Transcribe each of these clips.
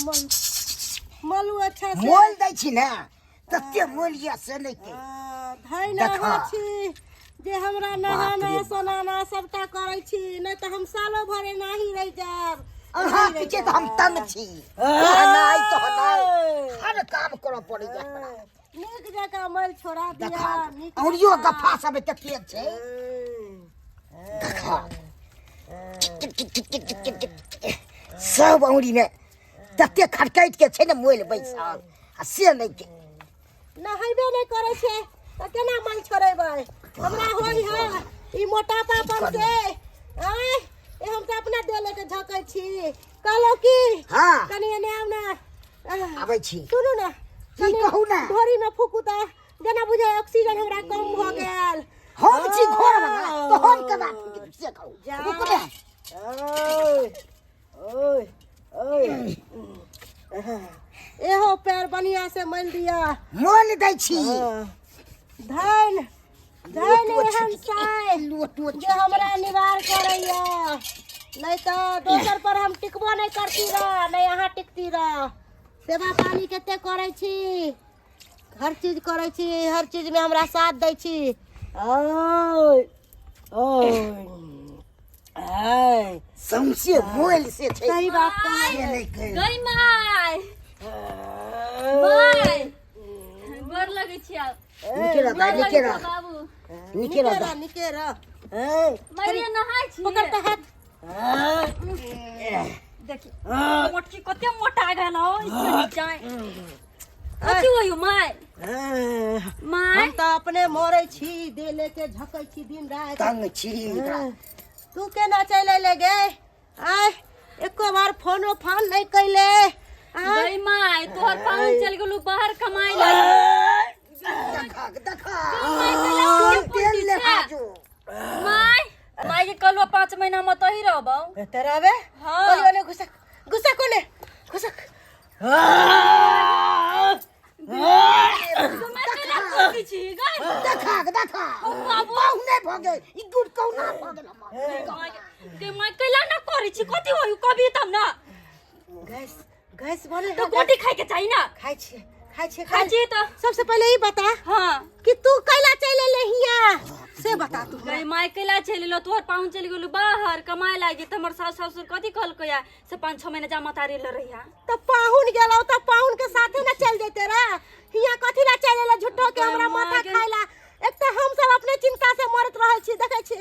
मल मलू अच्छा से मोल दै छी ने तते मोल यऽ से नहि के धैन देखा। अहाँ छी जे हमरा नहाना सोनाना सबटा करै छी, नहि तऽ हम सालो भर एनाही रहि जायब। अहाँ रहि पीछे तऽ हम तंग छी, नहनाइ तोहनाइ हर काम करऽ पड़ैया हमरा। नीक जकाँ मैल छोड़ा दिअ। देखा, नीक औरियो जकाँ। गफा सब एते तेज छै। देखा, सब औरी मे तते खटकैत के छै ने मोल बैसल आ से नहि के। नहेबे नहि करै छै तऽ केना मैल छोड़ेबै? हमरा होइ है ई मोटापापन से। आँय, ई हम तऽ अपना देह लेके झकै छी। कहलहुँ की, हाँ। कनि एने आउ ने। आबै छी। सुनू ने। की? कनि कहू ने। ढोरी में फूकू तऽ जेना बुझाय ऑक्सीजन हमरा कम भऽ गेल। हम छी घर वाला तऽ हम केना फूकब से कहू। जा। रुकू ने। ओए ओए ओए, एहो पैर बढ़िया से मल दिया। मोल दै छी। धन धन लोटो एहन छिटकी, साय लोटो जे हमरा निवार करैया, नहीं तऽ दोसर पर हम टिकबो नहीं करती रह, नहीं अहाँ टिकती रह। सेवा पानी कते करै छी, हर चीज करै छी, हर चीज में हमरा साथ दै छी। ओए ओए ऐ, सौंसे मोल से छै। सही बात कहलियै। से नहि कहि। गई माय, माय, गोर लगै छी आब। नीके रह दाइ, गोर नीके लगै रह। छी बाबू। नीके रह दाइ। नीके रह। ऐ, माय, नहाय छी। पकड़ तऽ हाथ। देखी मोटकी कते मोटा गेल हो इसके नीचा। कथी होयो माय? माय, हम तऽ अपने मरै छी, देह लेके झकै छी दिन राति। तंग छी एकरा। तू केना चलि अयले गे? आय, एको बार फोनो फान नहि कैले? आय, गई माय, तोहर पाहुन चल गेलू बाहर कमाई ला। देखा देखा, माय, कैला तेल लेखा जो। माय, माय के कहलु 5 महीना में तही रहबौ। एते रहबे? हाँ। कहियो ने। घुसक घुसक, कोने घुसक। माय, कैला कुटी छी गई? देखा देखा, बाबू। पाहुने भऽ गेल ई दूध कौना भऽ गेल हमर। गे माय, कैला ना करै छी? कथी होयो कभी तब ना। गैस गैस बने। तो गोटी खाय के चाही ना। खाइ छियै, खाइ छियै। खाय छी तऽ सबसे पहिले ई बता हाँ कि तू कैला चलि एले हिया, से बता तू हमरा। गई माय, कैला चलि एलो? तोहर पाहुन चलि गेलू बाहर कमाए लागी तऽ हमर सास ससुर कथी कहलकै या से 5-6 महीना जा मतारी ल रहिया। तऽ पाहुन गेलौ तऽ पाहुन के साथे ना चल जैते रे, हिया कथी ला चलि एले झूठो के हमरा माथा खाइला? एक तऽ हम सब अपने चिंता से मरत रहै छी, देखै छी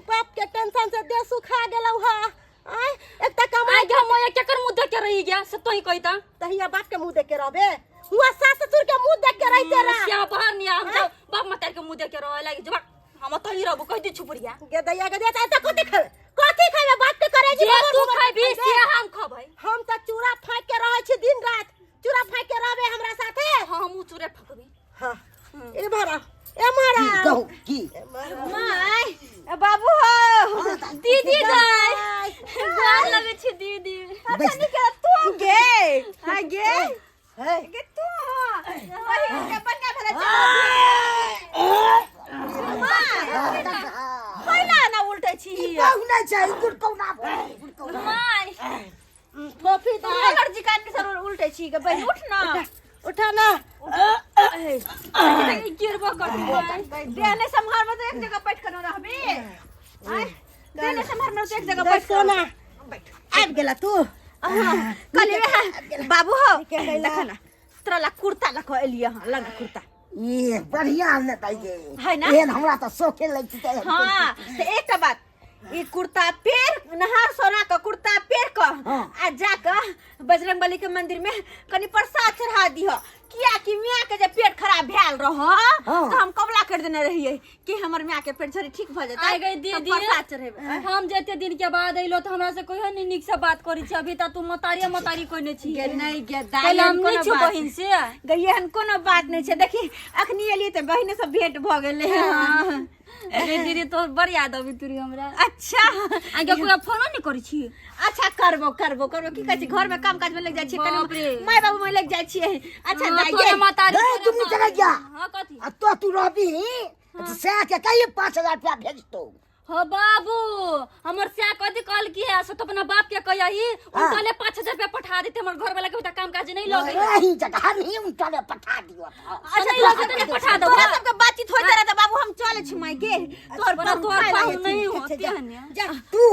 बाप के टेंशन से देह सुखा गेलौ हा। आय, एक तऽ कमाई आइ हम ओया केकर मुँह देख के रही गया से तोही कहिता। तऽ हिया बाप के मुंह देख के रहबे, हुआ सास ससुर के मुंह देख के रहिते रह। सिया बाहर नहीं हम जाओ, बाप मतारी के मुँह देख के रहे लागी जब हम तो ही रहबो कहि दी छुपुरिया। गे दैया गे दैया, तऽ कथी खेबे, कथी खेबे? बाप के करे जे तू खाबी से हम खबै। हम तऽ चूड़ा फाँक के रहै छी दिन रात, चूड़ा फाँक के रहबे हमरा साथे? हाँ, हमहूँ चूड़े फकबी। हाँ, ए भरा ए मारा। की कहू की? माय, ए बाबू हो, दीदी दाय, गोर लगै छी दीदी। बैस। तू गे आ गे हे। गे तू हो बहिन के बढ़िया भेलै। पहिला ना उल्टै छी। पाहुने छै ई दूध कौना भऽ गेल, दूध कौना। माय, फोफी दाय, एलर्जी काट के सर उल्टै छी गे बहिन, उठ ना, उठा ना। गिरबो करतै माय। देह नहि सम्हारबै तऽ एक जगह बैठ कऽ न रहबी। आँय, देह नहि सम्हारबै तऽ एक जगह गै बैठ कऽ सोना, बैठ। आबि गेला तू? कहलियै बाबू हो, देख ना, तोरा ला कुर्ता लऽ कऽ एलियै हँ, लऽ ना कुर्ता। ई बढ़िया ने दाइ गे। है ना? एहन हमरा तऽ शौखे लागि छै तऽ। हाँ, तऽ एकटा बात, ई कुर्ता पेर, नहा सोना कऽ कुर्ता पेर कऽ हाँ। आ जा कऽ बजरंग बली के मंदिर में कनि प्रसाद चढ़ा दिह, कियाकि मियाँ के जे पेट खराब भेल रह हाँ। तऽ हम कबला कर देने रहियै कि हमर माय के पेट झड़ी ठीक भऽ जेतै आइ गई तऽ दीदी, प्रसाद चढ़ेबै। हम जते दिन के बाद अइलो तऽ हमरा से कहियो नहीं नीक से बात करै छी, अभी तक तू मतारी मतारी कहने छी। गे नहि गे दाइ, पहिले हम एहन नहि कोनो छी बात बहिन से। गे, एहन कोनो बात नहि छै। देखी, अखनी एलियै तऽ बहिने सब भेंट भऽ गेलै। हँ। गे दीदी, तोहर बड़ याद अबै तुरी हमरा। अच्छा। आगे कोई फोनो नहीं करै छी? अच्छा, करबो करबो करबो। की कहै छी, घर में काम काज में लग जाइ छियै बाप रे। कनि, माय बाबू में लग जाइ छियै। अच्छा हाँ, दाइ तोरे गे। मतारी, गै, तोरे दुनू बाप। चलै जा। हाँ, कथी? आ तो तू रहबी तऽ सएह के कहिये 5000 रुपया भेजतौ। हो बाबू हमर स्या कथी कहल की है से तो अपना बाप के कहियही उनका 5000 रुपया पठा देते हमर घर वाला के बता काम काज नहीं लगे। एही जगह नहीं उनटले पठा दियो तो। अच्छा नहीं लगे तो नहीं पठा दो। तोरा सबके बातचीत होइत रहे त बाबू हम चले छी माय गे तोर बड़ा पाहुन तोहर खाय पाहुन लागै नहीं छी। होते हैं ने। जा तू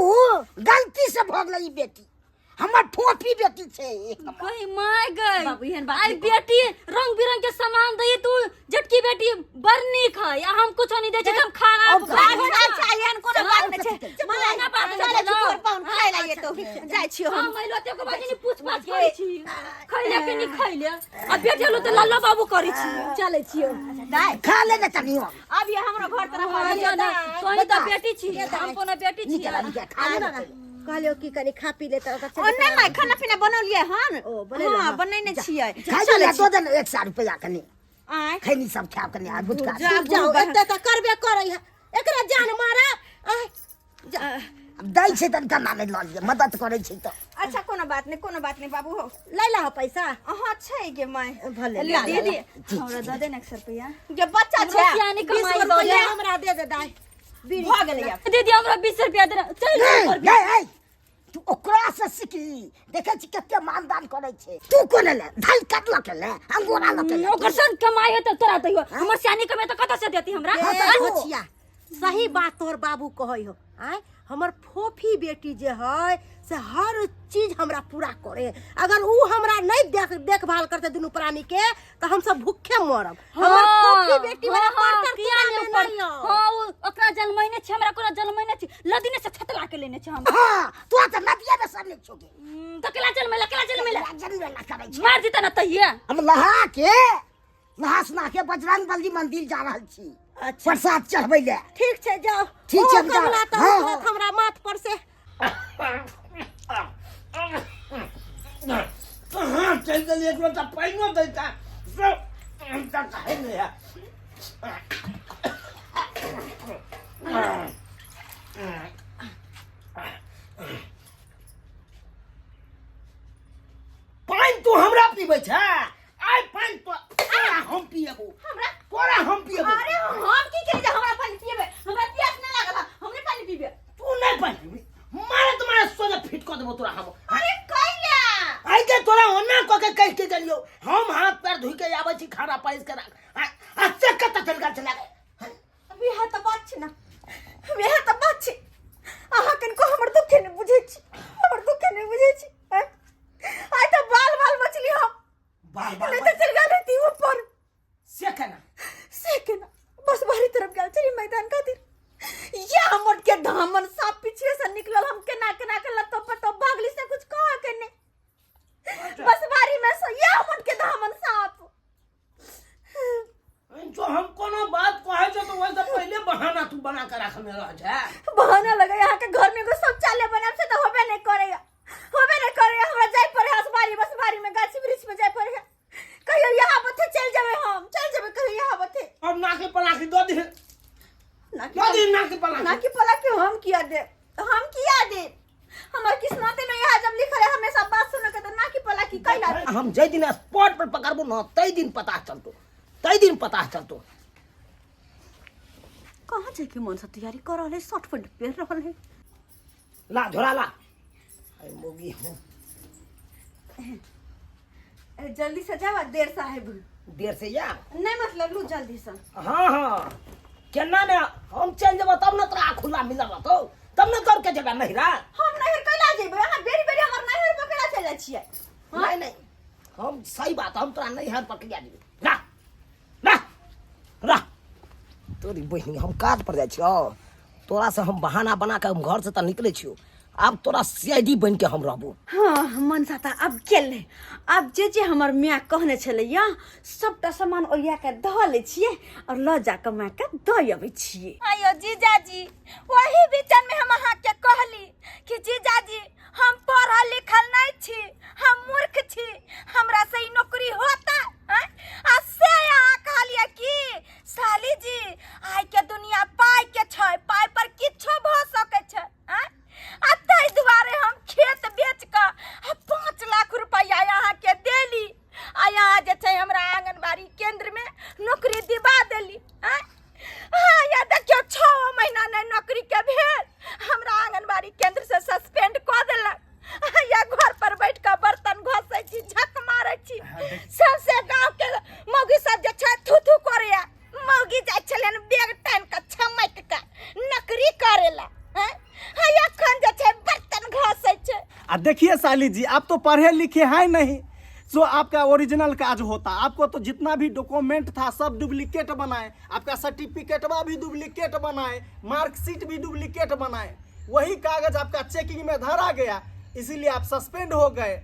गलती से भऽ गेलै ई बेटी हमर ठोपी बेटी छै। कहीं my गई बाबू, एहन बात आई नहीं कह। बेटी रंग बिरंग के सामान दई तू जटकी बेटी बड़ नीक है आ हम कुछ नहीं दे छै हम खाना अच्छा अच्छा एहन कोनो बात नहीं छै। माय ना बात चले छी तोर पाहुन खाय लागै तो जाइ छी हम। हम अइलो ते को बाजी पूछ पाछ करै छी खैले के नहीं खैले आ बेटी लो त लल्लो बाबू करै छी। चले छी दाइ खा ले ने तनियो। अब ये हमरो घर तरफ हाँ, आबि जो ना, तोही त बेटी छी हम कोनो बेटी छी। नीक नीक खा ले ने। कहलियो कि कनी खा पी ले त ओ नहीं माय खाना पीना बनौलियै हन। ओ, बनेलहुँ हां हन। बनैने छियै। खा ले दो दे 100 रुपया कनी आय खैनी सब खाब कनी आ गुटखा। जा जाओ एते त करबे करै है एकरा जान मारा आय जा। अब दै छै तनिका नामे लऽ लिअ मदद करै छै तऽ। अच्छा कोनो बात नहीं कोनो बात नहीं बाबू हो लै लह पैसा। अहाँ छै गे माय भले ले ला, ला, दीदी ला। हमरा दऽ दे ने 100 रुपया जे बच्चा हमरो छै सियानी 20 कमाई रुपया दऽ हमरा दे दे दाइ। भऽ गेलै आब। दीदी हमरा 20 रुपया दे चल नहीं नहीं नहीं तू ओकरा से सीखी देखै छी कते मानदान करै छै तू कोने ले धल कटल के ले अंगोरा ल के ले। ओकर सन कमाई है त तोरा दैयो हमर सियानी कमाई त कतऽ से देती हमरा? हाँ, ए, तऽ तू- होछिया सही बात तोहर बाबू कहै हो। आय हमर फोफी बेटी जे है से हर चीज हमरा पूरा करे अगर ऊ हमरा नहीं देख देखभाल करते दुनू प्राणी के तो हम सब भूखे मरब। हमर फोफी बेटी वाला परतर किया तुरा ने में ऊपर नहीं हो। हां उ ओकरा जन्मैने छै हमरा कोनो जन्मैने छै लदीने से छतला के लेने छै हम। हां तू त नदिया में सब नहीं छोगे। त केला जन्मेला केला जन्मेला जन्मेला करै छै। मार देता ना तहिया। हम नहा के नहा सुना के बजरंग बली मंदिर जा रहल छी। अच्छा। प्रसाद चढ़बै ले। ठीक छै जाओ। ठीक छै, ओ, कमला जाओ। हाँ, तऽ हाँ। हमरा माथ पर से। कहाँ चलि गेलियै एक लोटा पानिओ दैता से तऽ कहै नहि है। पानि तू हमरा पीबै छै? आइ पानि तो तोरा हम पिएबो। हमरा? तोरा हम पिएबो। अरे हम की करी जे हमरा पानि पिएबे? हमरा प्यास नहीं लागल है, हम नहीं पानि पीबे। तू नहीं पानि पीबी मारे तुम्हारे सोझे फिट कऽ देबो तोरा हम। अरे कैला? आइ के तोरा ओना कऽ के कहि के गेलियौ हम हाथ पैर धोइ के आबै छी खाना पारिस के राख आ से कतऽ चलि गेल छलै? अभी इएह तऽ बात छै ना, इएह तऽ बात छै। अहाँ कनिको हमर दुखे नहि बुझै छी, हमर दुखे नहि बुझै छी। आइ तऽ बाल बाल बचली हम, बाल बाल नहीं तऽ चलि गेल रहिती ऊपर। से केना? से केना बस बाहरी तरफ गेल छली मैदान खातिर। या मोट के धामन साँप पीछे से निकलल, हम केना केना के लत्तो पत्तो भागली से कुछ कह के नहीं। बस बारी में से या मोट के धामन साँप। जो हम कोनो बात कहै छै तऽ ओहिसँ पहिले बहाना तू बना के रखने रह छै। बहाना लगे यहाँ के घर में एगो शौचालय बनाब से तऽ होबे नहीं करैया, होबे नहीं करैया। हमरा जाय पड़े है असबारी बसबारी में गाछी वृक्ष में जाय पड़े है। कहियो यहाँ बथे चल जेबै हम, चल जेबै कहियो यहाँ बथे। अब नाकी पलाकी दऽ दे, नाकी दऽ दे नाकी पलाकी। नाकी पलाकी हम किया दे, हम किया दे? हमर किस्मत में यहाँ जब लिखल है हमेशा बात सुन के तो नाकी पलाकी कैला दे। हम जै दिन स्पॉट पर पकड़बो न तै दिन पता चलतो, तै दिन पता चलतो। कहाँ जाके मन से तैयारी कर रहल है, शर्ट पैंट पहन रहल है। ला झोरा ला। अरे मोगी हूँ। जल्दी से जावा देर साहेब। देर से या? नहीं मतलब लू जल्दी से। हाँ हाँ केना ने हम चल जेबो तब न तोरा खुला मिलल रहतौ, तब न दौड़ के जेबे नहिरा। हम नैहर कैला जेबै? अहाँ बेरी बेरी हमर नैहर पर कैला चलि जाइ छियै? नहीं नहीं हम सही बात हम तोरा नैहर पर किया जेबै। रा रा रा तोरी बहिनी हम काज पर जाइ छियौ, तोरा से हम बहाना बना के हम घर से तऽ निकलै छियौ, आब तोरा सीआईडी बन के हम रहबो। हाँ मनसा तऽ आब गेलै, आब जे जे हमर माय कहने छलैया सबटा सामान ओरिया के धऽ लै छियै और लऽ जाके माय के दऽ अबै छियै। आयो जीजाजी वही बीचन में हम अहाँ के कहली कि जीजाजी हम पढ़ल लिखल नहीं छी, हम मूर्ख छी, हमरा से ई नौकरी होता हैं? आ से अहाँ कहलिए कि साली जी आइ के दुनिया पाई के छै, पाई पर किछो भऽ सकै छै हैं? आ ताहि दुआरे हम खेत बेच कऽ आ 5 लाख रुपैआ अहाँ के देली आ यहाँ जे छै हमरा आंगनबाड़ी केंद्र में नौकरी दिवा देली हैं? हाँ या देखियौ 6 महीना नहि नौकरी के भेल। सबसे गांव के मौगी सब जे छै थू थू करैया मौगी जाइ छलै बैग टानि कऽ छमकि कऽ नौकरी करेला हैं है अखन जे छै बर्तन घसै छै। आ देखिए साली जी, आप तो पढ़े लिखे हैं नहीं, सो आपका ओरिजिनल काज होता। आपको तो जितना भी डॉक्यूमेंट था सब डुप्लीकेट बनाए, आपका सर्टिफिकेटवा भी डुप्लीकेट बनाए, मार्कशीट भी डुप्लीकेट बनाए, वही कागज आपका चेकिंग में धरा गया, इसीलिए आप सस्पेंड हो गए।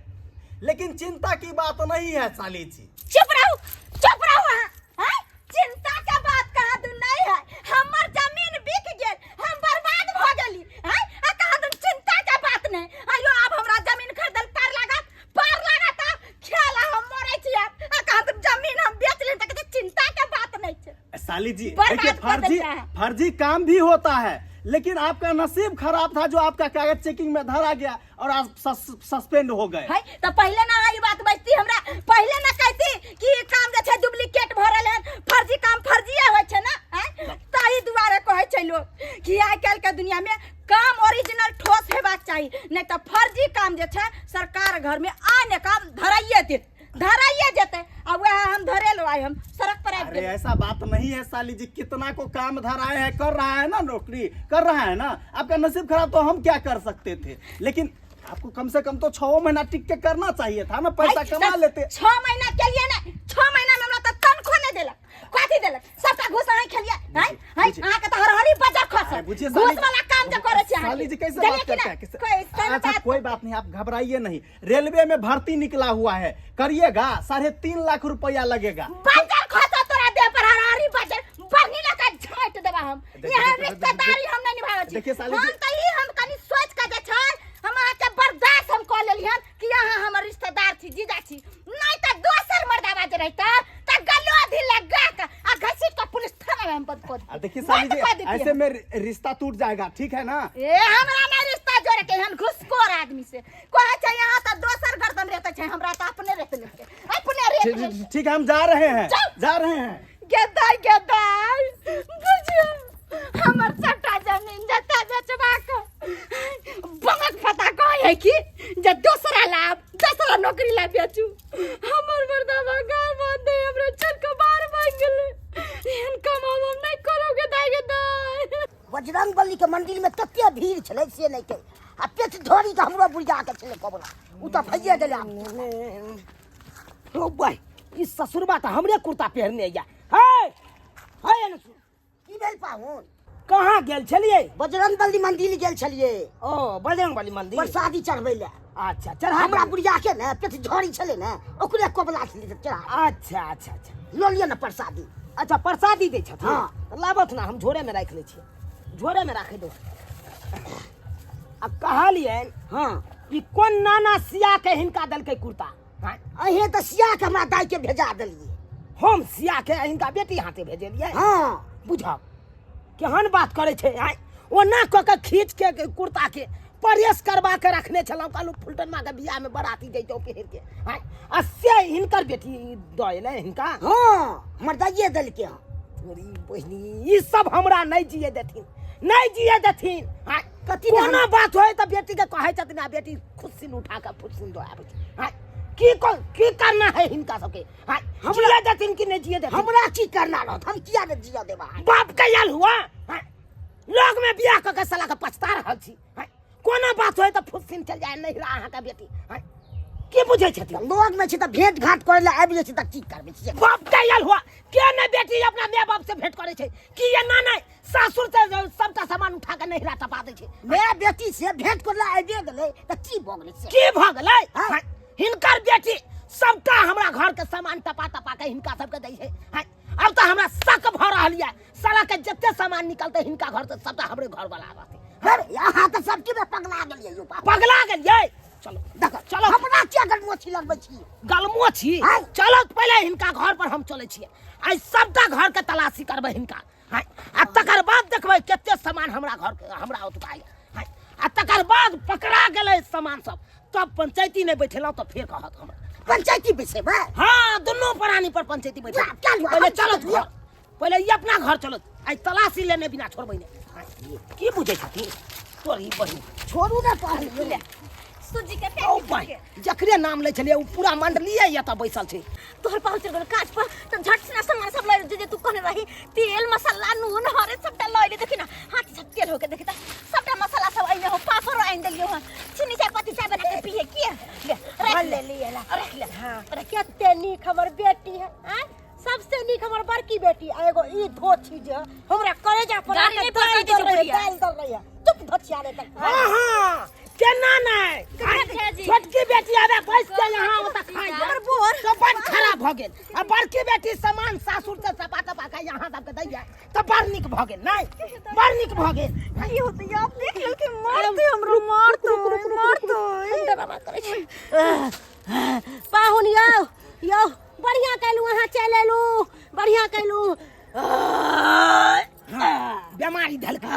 लेकिन चिंता की बात नहीं है साली जी। चुप रहो, चुप रहो अहाँ। हैं? चिंता के बात कहाँ दू नहीं है, हमर जमीन बिक गेल, हम बर्बाद भ गेली। हैं? आ कहाँ दू चिंता के बात नहीं। आयो आब हमरा जमीन खरीदल पार लागत, पार लागत आब खेला हम मरै छी आब। आ कहाँ दू जमीन हम बेच लेन त चिंता के बात नहीं छै। साली जी बर्बाद देखिए, कर फर्जी देता है। फर्जी काम भी होता है, लेकिन आपका नसीब खराब था जो आपका कागज चेकिंग में धरा गया और आप सस्पेंड हो गए। है तो पहले ना ई बात बजती हमरा, पहले ना कहती कि ई काम जे छै डुप्लीकेट भरल है, फर्जी काम फर्जीए होय छै ना। हैं? ताही दुआरे कहै छै लोग कि आइ काल्हि के दुनिया में काम ओरिजिनल ठोस हेबाक चाही, नहीं तो फर्जी काम जे छै सरकार घर में आने काम धराइए देत, धराइए जेतै। आ वएह हम धरेलो आइ हम सड़क पर आबि अरे गेलियै। ऐसा बात नहीं है साली जी, कितना को काम धराए है, कर रहा है ना, नौकरी कर रहा है ना। आपका नसीब खराब तो हम क्या कर सकते थे, लेकिन आपको कम से कम तो 6 महीना टिक के करना चाहिए था ना, पैसा भाई, कमा लेते। 6 महीना के लिए ना, 6 महीना में हमरा तो तनखो नहीं देलक, कथी देलक, सबटा घूस अहाँ खेलिए। हैं? हैं? बुझिए। अहाँ के तो हरहरी बजर खसल। अरे बुझिए घूस साली जी। वाला काम जो करै छी अहाँ साली जी कैसे देलिए बात कि करते ना? हैं, कैसे? कोई ऐसन अच्छा बात कोई बात नहीं, आप घबराइए नहीं, रेलवे में भर्ती निकला हुआ है, करिएगा, 3.5 लाख रुपया लगेगा। बजर खसल तोरा देह पर हरहरी बजर बढ़नी लगा झाँट देबा हम। देखिए, यहाँ देखिए, रिश्तेदारी हम नहीं निभाबै छी। देखिए साली हम जी। तो ई हम कनी सोच के जे छै हम अहाँ के बर्दाश्त हम कऽ लेली हन कि अहाँ हमर रिश्तेदार छी, जीजा छी, नहीं तऽ दोसर मर्दाबा जे रहिता तऽ गलो अधी लगा के आ घसीट के पुलिस थाना में हम बंद कऽ आ देखिए साली बंद जी, कऽ देतियै। ऐसे में रिश्ता टूट जाएगा, ठीक है ना? ए हमरा नहीं रिश्ता जोड़े के हन घुसखोर आदमी से कहै छै यहाँ तऽ दोसर गर्दन रहते छै, हमरा तऽ अपने रेत लेलकै, अपने रेत ठीक लेलकै। ठीक, हम जा रहे हैं, जाओ। जा रहे हैं। गेदाय गेदाय बुझियो हमर सबटा जमीन जता बेचबा के बंगक पता कहै है कि जे दोसरा लाभ दोसरा नौकरी ला बेचू। हमर मर्दाबा घर बंद है, हमरा चल के बाहर भागि गेलै। एहन काम हम नहीं करू गेदाय गेदाय। बजरंग बली के मंदिर में तते भीड़ छलै से नहीं के, आ पेट धरी के हमरो बुढ़िया के छलै कबला, उ तऽ भइए गेलै आब। ओ भाई, ई ससुरबा तऽ हमरे कुर्ता पहिरने या। हे हे अनुसु, की भेल पाहुन? कहाँ गेल छलियै? बजरंग बली मंदिर गेल छलियै। ओ बजरंग बली मंदिर प्रसादी चढ़बै लए। अच्छा चढ़ा हमरा बुढ़िया के ने पेट झड़ी छलै ने, ओकरे कबला छलै तऽ चढ़ा। अच्छा अच्छा अच्छा, लऽ लिअ ने प्रसादी। अच्छा प्रसादी दै छथिन? हाँ। तऽ लाबथ ने, हम झोरे में राखि लै छियै, झोरे में राखि दो। आ कहलियनि हाँ, ई कोन नाना सिया के हिनका देलकै कुर्ता? हाँ? अहें तऽ सिया के हमरा दाई के भेजा देलियै। हम सिया के हिनका बेटी हाथे भेजलियै? हाँ। बुझब केहन बात करै छै। आँय, ओना कऽ के खींच के कुर्ता के परेश करबा के रखने छलहुँ, कहलहुँ फुलटनमा के बियाह में बराती जैतौ पहिर के। आँय, आ से हिनकर बेटी दऽ एलै हिनका? हाँ, हमर दाइए देलकै हँ। तोरी बहिनी, ई सब हमरा नहीं जिए देथिन, नहीं जिए देथिन। आँय, कथी ने कोनो हम- बात होय तऽ बेटी के कहै छथिन आ बेटी खुशी उठा के फुसिन दऽ आबै छै। आँय, की करना है हिनका सबके? आँय, हमरा- जिए देथिन कि नहीं जिए देथिन? हमरा की करना रहत, हम किया ने जिया देबा? बाप के आयल हुआ। आँय, लोग में बियाह कऽ के साला के पछता रहल छी। आँय, कोनो बात होय तऽ फुसिन चलि जाय नहिरा अहाँके बेटी। आँय, की बुझै छथिन? लोग में छै तऽ भेंट घाट करै लए आबि जाइ छै तऽ की करबै से? बाप के आयल हुआ के ने बेटी अपना माय बाप से भेंट करै छै कि ये ना नहीं सासुर से सबटा सामान उठा के नहिरा टपा दै छै। माय बेटी से भेंट करै लए आबि गेलै तऽ की भऽ गेलै से? की भऽ गेलै? हाँ? हाँ, हिनकर बेटी सबटा हमरा घर के सामान टपा टपा के हिनका सबके दै छै। हाँ, अब तऽ हमरा शक भऽ रहल यऽ, साला के जते सामान निकलतै हिनका घर से सबटा हमरे घर वाला रहतै। अरे अहाँ तऽ सब चीज में पगला गेलियै यौ बाप। पगला गेलियै? चलो देखो, चलो। हमरा किया गलमोछी लगबै छी? गलमोछी? हाँ। चलो पहिले हिनका घर पर हम चलै छियै, आइ सबटा घर के तलाशी करबै हिनका। हाँ, आ तकर बाद देखबै कते सामान हमरा घर के, हमरा ओतुका यऽ। हाँ, आ तकर बाद पकड़ा गेलै सामान सब तब पंचायती नहि बैठेलहुँ तऽ फेर कहत हमरा। पंचायती बैसेबै? हाँ, दुनू प्राणी पर पंचायती बैठेबै। जा, चलू, पहिले हम चलो चलू। घर, पहिले ई अपना घर चलो, आइ तलाशी लेने बिना छोड़बै नहि। हाँ, की बुझै छथिन तोरी बहिन? छोड़ू ने पहिले। सूजी के ओ भाई जकरे नाम लै छलियै ओ पूरा मंडलिए एतऽ बैसल छै। तोहर पाहुन चल गेल काज पर तऽ झट से सामान सब लऽ जे जे तू कहने रही, तेल मसाला नून हरे सबटा लऽ अयली। देखी ना हाथ सब तेल होके, देखी तऽ सबटा मसाला सब एहिमे हो, पापड़ो आनि देलियौ हन, चीनी चाय पत्ती चाय बना के पिए किए ले रख ले लिए ला। रख ले। हाँ, कते नीक हमर बेटी है आँय, सबसे नीक हमर बड़की बेटी आ एगो ई धोछी जे हमरा कलेजा पर गाड़ी आके नहीं पकड़ दालि दै छौ दल रही है, बुढ़िया। दालि दल रही है। चुप धोछिया रे तक। हाँ हाँ, केना नहि, छोटकी बेटी आबे बैस के यहाँ ओतऽ खाइ हमर बोर तो बड़ खराब भऽ गेल आ बड़की बेटी सामान सासुर से चपा चपा के यहाँ सबके दैया तऽ बड़ नीक भऽ गेल। नहि, बड़ नीक भऽ गेल। की होतै आप देख लेलकै, मारतै हमरो, मारतै मारतै। डरामा करै छै। पाहुन यौ यौ, बढ़िया कैलू अहाँ चलि एलू, बढ़िया कैलू। बेमारी धलकै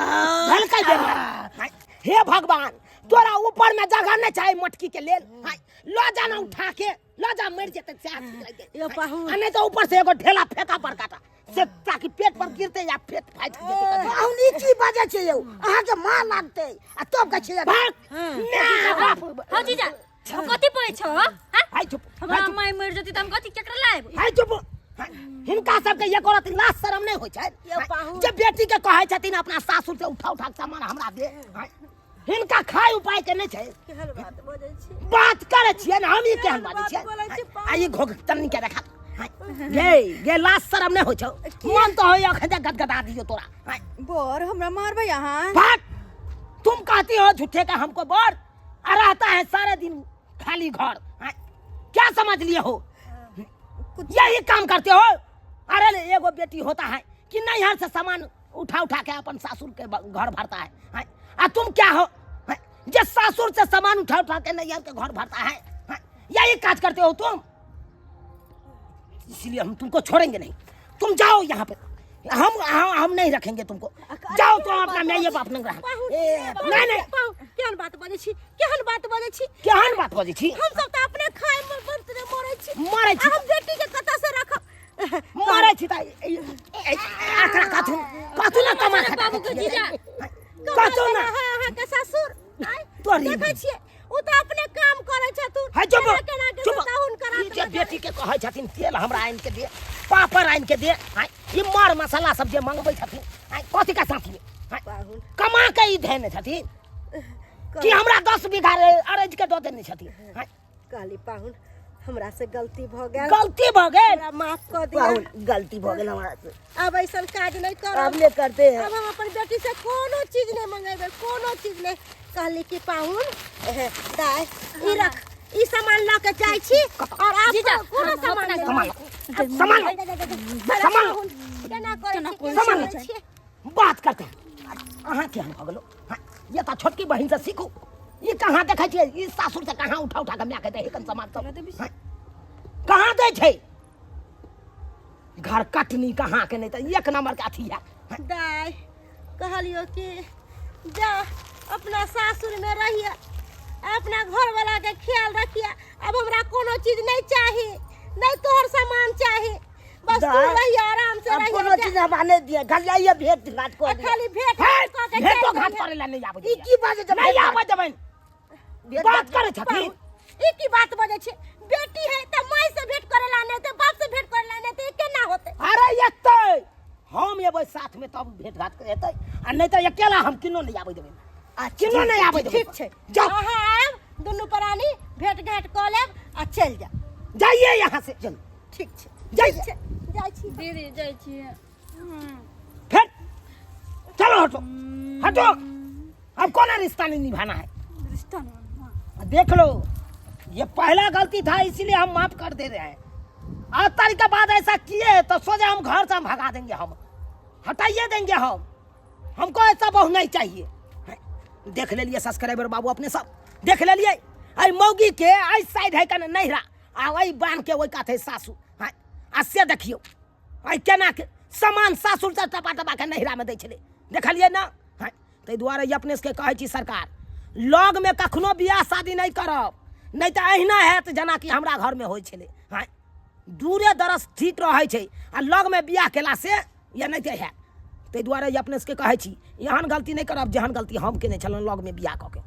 धलकै बेमारी। हे भगवान, तोरा ऊपर में जगह नहीं चाही मटकी के लेल। हाय, ल जाना उठा के ल जा, मर जेतै सएह ठीक रहतै। यौ पाहुन। आ नहीं तो ऊपर से एगो ढेला फेंका बड़काटा से ताकि पेट पर गिरते या पेट फाटि जेतै कभी। पाहुन ई की बाजै छै यौ? अहाँके माँ लागतै आ तब कहै छै। भाग ना बाप। हँ जीजा, कथी पड़ै छौ? हाँ हाय चुप। हमरा माय मरि जेतै तऽ हम कथी केकरा लायब? हाय चुप। हिनका सबके एको रति लाज शरम नहि होइ छै यौ पाहुन। जे बेटी के कहै छथिन अपना सासुर से उठा उठा के सामान हमरा दे। हिनका खाय उपाय के नहि छै। केहन बात बजै छी? बात करै छियै ने हम, ई केहन बाजै बात छियै? बोलै छी? आ ई घोघ तन्नी के देखा गे गे, लाज शरम नहि होइ छौ? मन तऽ होइए अखन जे गदगदा दियौ तोरा। बर हमरा मारबै अहाँ? भाग। तुम कहती हो झूठे का हमको बर आ रहता है सारे दिन खाली घर। हाँ, क्या समझ लिए हो? यही काम करते हो? अरे एगो बेटी होता है कि नैहर से सामान उठा उठा के अपन सासुर के घर भरता है। हाँ, आ तुम क्या हो? हाँ, जे सासुर से सामान उठा उठा के नैहर के घर भरता है। हाँ, यही काज करते हो तुम, इसलिए हम तुमको छोड़ेंगे नहीं। तुम जाओ यहाँ पे, हम हम, हम नहीं रखेंगे तुमको। जाओ तुम अपना माइये बाप नंग रहा। नहीं नहीं। पाहुन, केहन बात बजै छी? केहन बात बजै छी? केहन बात बजै छी? हम सब तऽ अपने खाय मे मरै छी। मरै छी। आ हम बेटी के कतऽ से रखब? मरै छी तऽ एकरा कथू कथू ना कमा खटा बाबू के जीजा। कथू ना है अहाँके ससुर आँय? तोरी। देखै छियै ओ तऽ अपने काम करै छथुन। है चुप। केना केना के चुप। सबटा हुनकर ई जे हाथमे। बेटी के कहै छथिन तेल हमरा आनि के दे, पापड़ आनि के दे, आँय, ई मर मसाला सब जे मंगबै छथिन, आँय, कथी के साथी? आँय, पाहुन। कमा के ई धेने छथिन कि हमरा 10 बीघा अरज के दऽ देने छथिन? आँय, कहली पाहुन, हमरा से गलती भऽ गेल। गलती भऽ गेल, हमरा माफ कऽ दिअ। पाहुन, गलती भऽ गेल हमरा से। अब ऐसन काज नहीं करब। अब नहीं करते हैं। अब हम अपन बेटी से कोनो चीज नहीं मंगेबै, कोनो चीज नहीं। कहली कि पाहुन, एहे, दाय ई रख, ई सामान लऽ के जाइ छी और आप जीजा, कोनो हम सामान अपना नहीं सामान लेबै। सामान सामान पाहुन, केना करै छी, केना सामान करै छियै? बात करते हैं। अहाँ केहन भऽ गेलो? हाँ, ये तऽ छोटकी बहिन से सीखू। ई कहाँ देखै छियै? ई सासुर से कहाँ उठा उठा के माय के दै कन सामान सब? हाँ, कहाँ दै छै? घर कटनी कहाँ के नहि तऽ एक नंबर के अथी है। हाँ, दाय कहलियो कि जा अपना सासुर में रहिए, अपना घर वाला के ख्याल रखिए। अब हमरा कोनो चीज नहीं चाही, नहीं तोहर सामान चाही, बस तू दाय, रहिए आराम से अब रहिए। कोनो चीज हम आने दिए घर जाइए, भेंट घाट आ कर दिए। खाली भेंट हे, घाट कऽ के भेंटो चलि घाट जइहे। करे ला नहीं आबै। ई की बात छै? नहीं आबै देबनि। भेंट बात करै छथिन। ई की बात बजै छै? बेटी है तऽ माय से भेंट करे ला नहीं तऽ बाप से भेंट करे ला नहीं तऽ ई केना होतै? अरे एतै हम एबै साथ में तब भेंट घाट हेतै, आ नहीं तऽ अकेला हम किनो नहीं आबै देबै, किनो नहीं आबै देबै। ठीक छै। जाओ। अहाँ आयब, दुनू प्राणी भेंट घाट कऽ लेब आ चलि जायब। जाइए यहाँ से, चल। ठीक छै। जाइए। छै, जाइ छी। दीदी, जाइ छियै। फिर चलो, हटो हटो, अब कौन रिश्ता नहीं निभाना है। रिश्ता नहीं। देख लो, ये पहला गलती था इसीलिए हम माफ कर दे रहे हैं। आज तारीख के बाद ऐसा किए तो सोचे हम घर से हम भगा देंगे, हम हटाइए देंगे हम। हमको ऐसा बहू नहीं चाहिए। देख ले लिए सब्सक्राइबर बाबू, अपने सब देख ले लिए। आई मौगी के आई साइड है कने नैहरा आ वही बांध के वही कात है सासू। हाँ, आ से देखियो आई केना के सामान सासुर से टपा टपा के नैहरा में दै छलै, देखलियै ना? हाँ, ताहि दुआरे अपने सबके कहै छी सरकार, लगमे कखनो बियाह शादी नहि करब, नहि तऽ अहिना हैत जेनाकि हमरा घरमे होइ छलै। हाँ, दूरे दरस ठीक रहै छै आ लगमे बियाह केलासँ या नहि तऽ हैत। ताहि दुआरे अपने सबके कहै छी, एहन गलती नहि करब जेहन गलती हम केने छलहुँ लगमे बियाह कऽ के।